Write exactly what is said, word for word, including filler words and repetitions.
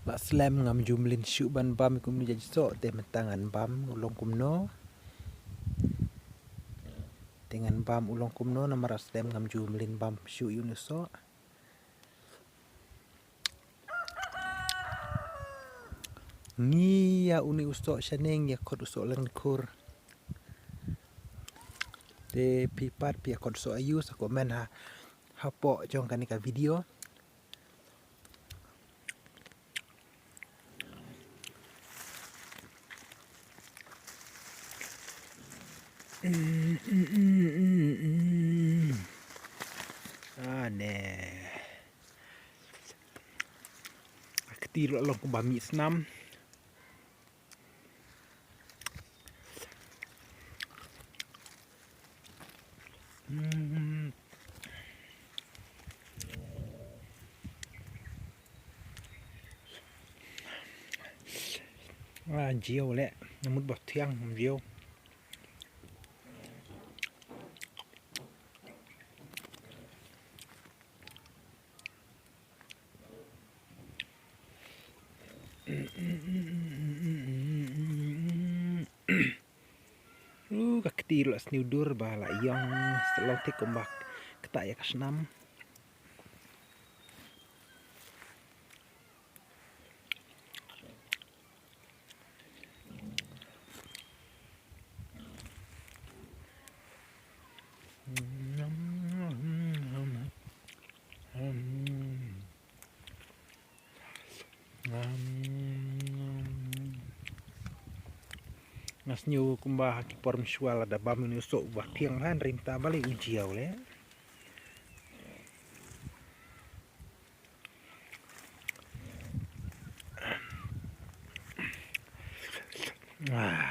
Spah slem ngam ju mlien shuh ban bam ïa une u jait soh, te mynta ngan bam u long kumno. Te ngan bam u long kumno namar slem ngam ju mlien bam shuh ïa une u soh. Ngi ïa une u soh shane ngi ïa khot u soh lyngkhur. Te phi pat phi ïa khot soh aïu sa comment ha, hapoh jong kane ka video. Ane. Ka kti ruh long kumba mih snam. Hmm. Ah, jiaw leh, namut ba thiang jiaw. Uh, ka kti ruh la sniew dur ba la ïong, sa long thik kumba ktah ïa ka snam. Nga sniew kumba ha ki por mynshuwa lada bam une u soh ba thiang, hynrei mynta balei u jiaw leh. Ah.